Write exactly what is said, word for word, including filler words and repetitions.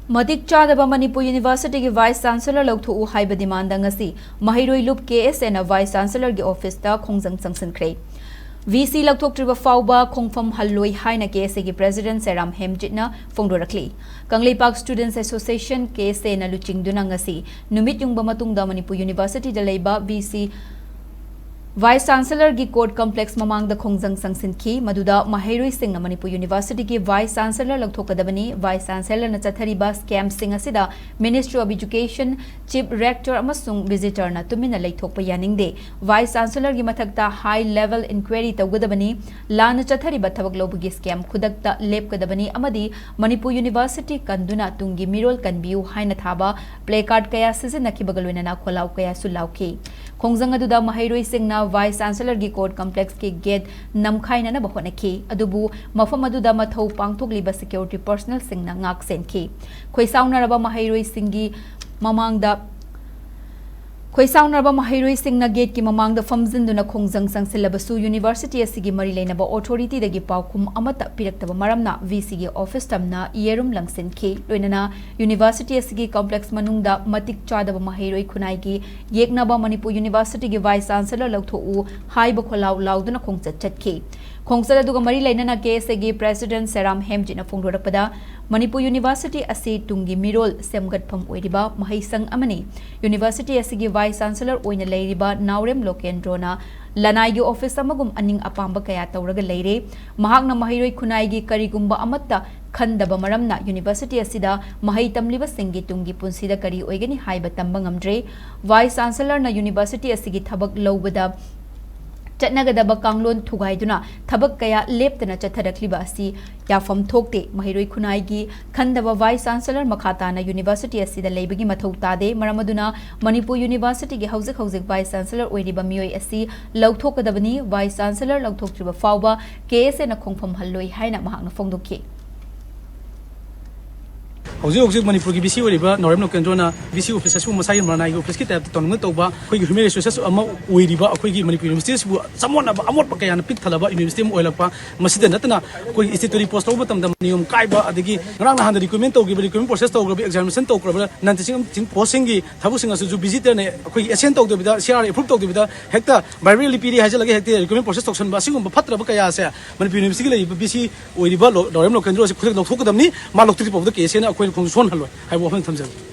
ꯃꯇꯤꯛ ꯆꯥꯗꯕ ꯃꯅꯤꯄꯨꯔ ꯌꯨꯅꯤꯚꯔꯁꯤꯇꯤꯒꯤ ꯚꯥꯏꯁ ꯆꯥꯟꯁꯦꯂꯔ ꯂꯧꯊꯣꯛꯎ ꯍꯥꯏꯕ ꯗꯤꯃꯥꯟꯗ ꯉꯁꯤ ꯃꯍꯩꯔꯣꯏ ꯂꯨꯞ ꯀꯦ ꯑꯦꯁ ꯑꯦꯅ ꯚꯥꯏꯁ ꯆꯥꯟꯁꯦꯂꯔꯒꯤ ꯑꯣꯐꯤꯁꯇ ꯈꯣꯡꯖꯪ ꯆꯪꯁꯤꯟꯈ꯭ꯔꯦ꯫ ꯚꯤ ꯁꯤ ꯂꯧꯊꯣꯛꯇ꯭ꯔꯤꯕ ꯐꯥꯎꯕ ꯈꯣꯡꯐꯝ ꯍꯜꯂꯣꯏ ꯍꯥꯏꯅ ꯀꯦ ꯑꯦꯁ ꯑꯦꯒꯤ ꯄ꯭ꯔꯦꯁꯤꯗꯦꯟꯠ ꯁꯦꯔꯥꯝ ꯍꯦꯝꯖꯤꯠꯅ ꯐꯣꯡꯗꯣꯔꯛꯂꯤ꯫ ꯀꯪꯂꯩꯄꯥꯛ ꯁ꯭ꯇꯨꯗꯦꯟꯠꯁ ꯑꯦꯁꯣꯁꯤꯌꯦꯁꯟ, ꯀꯦ ꯑꯦꯁ ꯑꯦꯅ ꯂꯨꯆꯤꯡꯗꯨꯅ ꯉꯁꯤ ꯅꯨꯃꯤꯠ ꯌꯨꯡꯕ ꯃꯇꯨꯡꯗ ꯃꯅꯤꯄꯨꯔ ꯌꯨꯅꯤꯚꯔꯁꯤꯇꯤꯗ ꯂꯩꯕ V C vice ꯆꯥꯟꯁꯦꯂꯔꯒꯤ court complex ꯃꯃꯥꯡꯗ ꯈꯣꯡꯖꯪ ꯆꯪꯁꯤꯟꯈꯤ꯫ ꯃꯗꯨꯗ ꯃꯍꯩꯔꯣꯏꯁꯤꯡꯅ ꯃꯅꯤꯄꯨꯔ ꯌꯨꯅꯤꯚꯔꯁꯤꯇꯤꯒꯤ ꯚꯥꯏꯁ ꯆꯥꯟꯁꯦꯂꯔ ꯂꯧꯊꯣꯛꯀꯗꯕꯅꯤ, ꯚꯥꯏꯁ ꯆꯥꯟꯁꯦꯂꯔꯅ ꯆꯠꯊꯔꯤꯕ ꯁ꯭ꯀꯦꯝꯁꯤꯡ ꯑꯁꯤꯗ ꯃꯤꯅꯤꯁꯇ꯭ꯔꯤ ꯑꯣꯐ ꯏꯖꯨꯀꯦꯁꯟ, ꯆꯤꯐ ꯔꯦꯛꯇꯔ ꯑꯃꯁꯨꯡ ꯚꯤꯖꯤꯇꯔꯅ ꯇꯨꯃꯤꯟꯅ ꯂꯩꯊꯣꯛꯄ ꯌꯥꯅꯤꯡꯗꯦ꯫ ꯚꯥꯏꯁ ꯆꯥꯟꯁꯦꯂꯔꯒꯤ ꯃꯊꯛꯇ ꯍꯥꯏ ꯂꯦꯚꯦꯜ ꯏꯟꯀ꯭ꯋꯥꯏꯔꯤ ꯇꯧꯒꯗꯕꯅꯤ꯫ ꯂꯥꯟꯅ ꯆꯠꯊꯔꯤꯕ ꯊꯕꯛ ꯂꯧꯕꯒꯤ ꯁ꯭ꯀꯦꯝ ꯈꯨꯗꯛꯇ ꯂꯦꯞꯀꯗꯕꯅꯤ ꯑꯃꯗꯤ ꯃꯅꯤꯄꯨꯔ ꯌꯨꯅꯤꯚꯔꯁꯤꯇꯤ ꯀꯟꯗꯨꯅ ꯇꯨꯡꯒꯤ ꯃꯤꯔꯣꯜ ꯀꯟꯕꯤꯌꯨ ꯍꯥꯏꯅ ꯊꯥꯕ ꯄ꯭ꯂꯦ ꯀꯥꯔꯗ ꯀꯌꯥ ꯁꯤꯖꯤꯟꯅꯈꯤꯕꯒ ꯂꯣꯏꯅꯅ ꯈꯣꯜꯂꯥꯎ ꯀꯌꯥꯁꯨ ꯂꯥꯎꯈꯤ꯫ ꯈꯣꯡꯖꯪ ꯑꯗꯨꯗ ꯃꯍꯩꯔꯣꯏꯁꯤꯡꯅ ꯚꯥꯏꯁ ꯆꯥꯟꯁꯦꯂꯔꯒꯤ ꯀꯣꯔꯠ ꯀꯝꯄ꯭ꯂꯦꯛꯁꯀꯤ ꯒꯦꯠ ꯅꯝꯈꯥꯏꯅꯅꯕ ꯍꯣꯠꯅꯈꯤ, ꯑꯗꯨꯕꯨ ꯃꯐꯝ ꯑꯗꯨꯗ ꯃꯊꯧ ꯄꯥꯡꯊꯣꯛꯂꯤꯕ ꯁꯦꯀ꯭ꯌꯨꯔꯤꯇꯤ ꯄꯔꯁꯅꯦꯜꯁꯤꯡꯅ ꯉꯥꯛ ꯁꯦꯟꯈꯤ꯫ ꯈꯣꯏꯁꯥꯎꯅꯔꯕ ꯃꯍꯩꯔꯣꯏꯁꯤꯡꯒꯤ ꯃꯃꯥꯡꯗ, ꯈꯣꯏꯁꯥꯎꯅꯔꯕ ꯃꯍꯩꯔꯣꯏꯁꯤꯡꯅ ꯒꯦꯠꯀꯤ ꯃꯃꯥꯡꯗ ꯐꯝꯖꯤꯟꯗꯨꯅ ꯈꯣꯡꯖꯪ ꯆꯪꯁꯤꯜꯂꯕꯁꯨ ꯌꯨꯅꯤꯚꯔꯁꯤꯇꯤ ꯑꯁꯤꯒꯤ ꯃꯔꯤ ꯂꯩꯅꯕ ꯑꯣꯊꯣꯔꯤꯇꯤꯗꯒꯤ ꯄꯥꯎꯈꯨꯝ ꯑꯃꯠꯇ ꯄꯤꯔꯛꯇꯕ ꯃꯔꯝꯅ ꯚꯤ ꯁꯤꯒꯤ ꯑꯣꯐꯤꯁ ꯇꯝꯅ ꯌꯦꯔꯨꯝ ꯂꯪꯁꯤꯟꯈꯤ꯫ ꯂꯣꯏꯅꯅ ꯌꯨꯅꯤꯚꯔꯁꯤꯇꯤ ꯑꯁꯤꯒꯤ ꯀꯝꯄ꯭ꯂꯦꯛꯁ ꯃꯅꯨꯡꯗ ꯃꯇꯤꯛ ꯆꯥꯗꯕ ꯃꯍꯩꯔꯣꯏ ꯈꯨꯟꯅꯥꯏꯒꯤ ꯌꯦꯛꯅꯕ ꯃꯅꯤꯄꯨꯔ ꯌꯨꯅꯤꯚꯔꯁꯤꯇꯤꯒꯤ ꯚꯥꯏꯁ ꯆꯥꯟꯁꯦꯂꯔ ꯂꯧꯊꯣꯛꯎ ꯍꯥꯏꯕ ꯈꯣꯜꯂꯥꯎ ꯂꯥꯎꯗꯨꯅ ꯈꯣꯡꯆꯠ ꯆꯠꯈꯤ꯫ ꯈꯣꯡꯆꯠ ꯑꯗꯨꯒ ꯃꯔꯤ ꯂꯩꯅꯅ ꯀꯦ ꯑꯦꯁ ꯑꯦꯒꯤ ꯄ꯭ꯔꯦꯁꯤꯗꯦꯟꯠ ꯁꯦꯔꯥꯝ ꯍꯦꯝꯖꯤꯠꯅ ꯐꯣꯡꯗꯣꯔꯛꯄꯗ, ꯃꯅꯤꯄꯨꯔ ꯌꯨꯅꯤꯚꯔꯁꯤꯇꯤ ꯑꯁꯤ ꯇꯨꯡꯒꯤ ꯃꯤꯔꯣꯜ ꯁꯦꯝꯒꯠꯐꯝ ꯑꯣꯏꯔꯤꯕ ꯃꯍꯩꯁꯪ ꯑꯃꯅꯤ꯫ ꯌꯨꯅꯤꯚꯔꯁꯤꯇꯤ ꯑꯁꯤꯒꯤ ꯚꯥꯏꯁ ꯆꯥꯟꯁꯦꯂꯔ ꯑꯣꯏꯅ ꯂꯩꯔꯤꯕ ꯅꯥꯎꯔꯦꯝ ꯂꯣꯀꯦꯟꯗ꯭ꯔꯣꯅ ꯂꯅꯥꯏꯒꯤ ꯑꯣꯐꯤꯁ ꯑꯃꯒꯨꯝ ꯑꯅꯤꯡ ꯑꯄꯥꯝꯕ ꯀꯌꯥ ꯇꯧꯔꯒ ꯂꯩꯔꯦ꯫ ꯃꯍꯥꯛꯅ ꯃꯍꯩꯔꯣꯏ ꯈꯨꯟꯅꯥꯏꯒꯤ ꯀꯔꯤꯒꯨꯝꯕ ꯑꯃꯠꯇ ꯈꯟꯗꯕ ꯃꯔꯝꯅ ꯌꯨꯅꯤꯚꯔꯁꯤꯇꯤ ꯑꯁꯤꯗ ꯃꯍꯩ ꯇꯝꯂꯤꯕꯁꯤꯡꯒꯤ ꯇꯨꯡꯒꯤ ꯄꯨꯟꯁꯤꯗ ꯀꯔꯤ ꯑꯣꯏꯒꯅꯤ ꯍꯥꯏꯕ ꯇꯝꯕ ꯉꯝꯗ꯭ꯔꯦ꯫ ꯚꯥꯏꯁ ꯆꯥꯟꯁꯦꯂꯔꯅ ꯌꯨꯅꯤꯚꯔꯁꯤꯇꯤ ꯑꯁꯤꯒꯤ ꯊꯕꯛ ꯂꯧꯕꯗ ꯆꯠꯅꯒꯗꯕ ꯀꯥꯡꯂꯣꯟ ꯊꯨꯒꯥꯏꯗꯨꯅ ꯊꯕꯛ ꯀꯌꯥ ꯂꯦꯞꯇꯅ ꯆꯠꯊꯔꯛꯂꯤꯕ ꯑꯁꯤ ꯌꯥꯐꯝ ꯊꯣꯛꯇꯦ꯫ ꯃꯍꯩꯔꯣꯏ ꯈꯨꯟꯅꯥꯏꯒꯤ ꯈꯟꯗꯕ ꯚꯥꯏꯁ ꯆꯥꯟꯁꯦꯂꯔ ꯃꯈꯥ ꯇꯥꯅ ꯌꯨꯅꯤꯚꯔꯁꯤꯇꯤ ꯑꯁꯤꯗ ꯂꯩꯕꯒꯤ ꯃꯊꯧ ꯇꯥꯗꯦ꯫ ꯃꯔꯝ ꯑꯗꯨꯅ ꯃꯅꯤꯄꯨꯔ ꯌꯨꯅꯤꯚꯔꯁꯤꯇꯤꯒꯤ ꯍꯧꯖꯤꯛ ꯍꯧꯖꯤꯛ ꯚꯥꯏꯁ ꯆꯥꯟꯁꯦꯂꯔ ꯑꯣꯏꯔꯤꯕ ꯃꯤꯑꯣꯏ ꯑꯁꯤ ꯂꯧꯊꯣꯛꯀꯗꯕꯅꯤ꯫ ꯚꯥꯏꯁ ꯆꯥꯟꯁꯦꯂꯔ ꯂꯧꯊꯣꯛꯇ꯭ꯔꯤꯕ ꯐꯥꯎꯕ ꯀꯦ ꯑꯦꯁ ꯑꯦꯅ ꯈꯣꯡꯐꯝ ꯍꯜꯂꯣꯏ ꯍꯥꯏꯅ ꯃꯍꯥꯛꯅ ꯐꯣꯡꯗꯣꯛꯈꯤ꯫ ꯍꯧꯖꯤꯛ ꯍꯧꯖꯤꯛ ꯃꯅꯤꯄꯨꯔꯒꯤ ꯚꯤ ꯁꯤ ꯑꯣꯏꯔꯤꯕ ꯅꯣꯔꯦꯝ ꯂꯣꯀꯦꯟꯗ꯭ꯔꯣꯅ ꯚꯤ ꯁꯤ ꯑꯣꯐꯤꯁ ꯑꯁꯤꯕꯨ ꯃꯁꯥꯒꯤ ꯃꯔꯅꯥꯏꯒꯤ ꯑꯣꯐꯤꯁꯀꯤ ꯇꯥꯏꯞꯇ ꯇꯧꯅꯤꯡꯅ ꯇꯧꯕ, ꯑꯩꯈꯣꯏꯒꯤ ꯍ꯭ꯌꯨꯃꯦꯟ ꯔꯤꯁꯣꯔꯁꯦꯁ ꯑꯃ ꯑꯣꯏꯔꯤꯕ ꯑꯩꯈꯣꯏꯒꯤ ꯃꯅꯤꯄꯨꯔ ꯌꯨꯅꯤꯚꯔꯁꯤꯇꯤ ꯑꯁꯤꯕꯨ ꯆꯃꯣꯠꯅꯕ ꯑꯃꯣꯠꯄ ꯀꯌꯥꯅ ꯄꯤꯛ ꯊꯜꯂꯕ ꯌꯨꯅꯤꯚꯔꯁꯤꯇꯤ ꯑꯃ ꯑꯣꯏꯔꯛꯄ, ꯃꯁꯤꯗ ꯅꯠꯇꯅ ꯑꯩꯈꯣꯏꯒꯤ ꯏꯟꯁꯇꯤꯇ꯭ꯌꯨꯠꯇꯒꯤ ꯄꯣꯁ ꯂꯧꯕ ꯃꯇꯝꯗ ꯅꯤꯌꯣꯝ ꯀꯥꯏꯕ, ꯑꯗꯒꯤ ꯉꯔꯥꯡ ꯅꯍꯥꯟꯗ ꯔꯤꯀ꯭ꯔꯨꯠꯃꯦꯟ ꯇꯧꯈꯤꯕ, ꯔꯤꯀ꯭ꯔꯨꯠꯃꯦꯟ ꯄ꯭ꯔꯣꯁꯦꯁ ꯇꯧꯈ꯭ꯔꯕ, ꯅꯟ ꯇꯤꯆꯤꯡ ꯄꯣꯁꯁꯤꯡꯒꯤ ꯊꯕꯛꯁꯤꯡ ꯑꯁꯤꯁꯨ ꯚꯤꯖꯤꯇꯔꯅ ꯑꯩꯈꯣꯏꯒꯤ ꯑꯦꯁꯦꯟ ꯇꯧꯗꯕꯤꯗ, ꯁꯤ ꯑꯥꯔ ꯑꯦꯄ꯭ꯔꯨꯞ ꯇꯧꯗꯕꯤꯗ ꯍꯦꯛꯇ ꯚꯥꯏꯕ꯭ꯔꯦꯜꯂꯤ ꯄꯤꯔꯤ ꯍꯥꯏꯖꯤꯜꯂꯒ ꯍꯦꯛꯇ ꯔꯤꯀ꯭ꯔꯨꯠꯃꯦꯟ ꯄ꯭ꯔꯣꯁꯦꯁ ꯇꯧꯁꯟꯕ, ꯑꯁꯤꯒꯨꯝꯕ ꯐꯠꯇ꯭ꯔꯕ ꯀꯌꯥꯁꯦ ꯃꯅꯤꯄꯨꯔ ꯌꯨꯅꯤꯚꯔꯁꯤꯇꯤꯒꯤ ꯂꯩꯔꯤꯕ ꯚꯤ ꯁꯤ ꯑꯣꯏꯔꯤꯕ ꯂꯣ-, ꯅꯣꯔꯦꯝ ꯂꯣꯀꯦꯟꯗ꯭ꯔꯣ ꯑꯁꯤ ꯈꯨꯗꯛꯇ ꯂꯧꯊꯣꯛꯀꯗꯕꯅꯤ꯫ ꯃꯥ ꯂꯧꯊꯣꯛꯇ꯭ꯔꯤ ꯐꯥꯎꯕꯗ ꯀꯦ ꯑꯦꯁ ꯑꯦꯅ ꯑꯩꯈꯣꯏꯅ ꯈꯣꯡ ꯁꯣꯟꯍꯜꯂꯣꯏ ꯍꯥꯏꯕ ꯋꯥꯐꯝ ꯊꯝꯖꯒꯦ꯫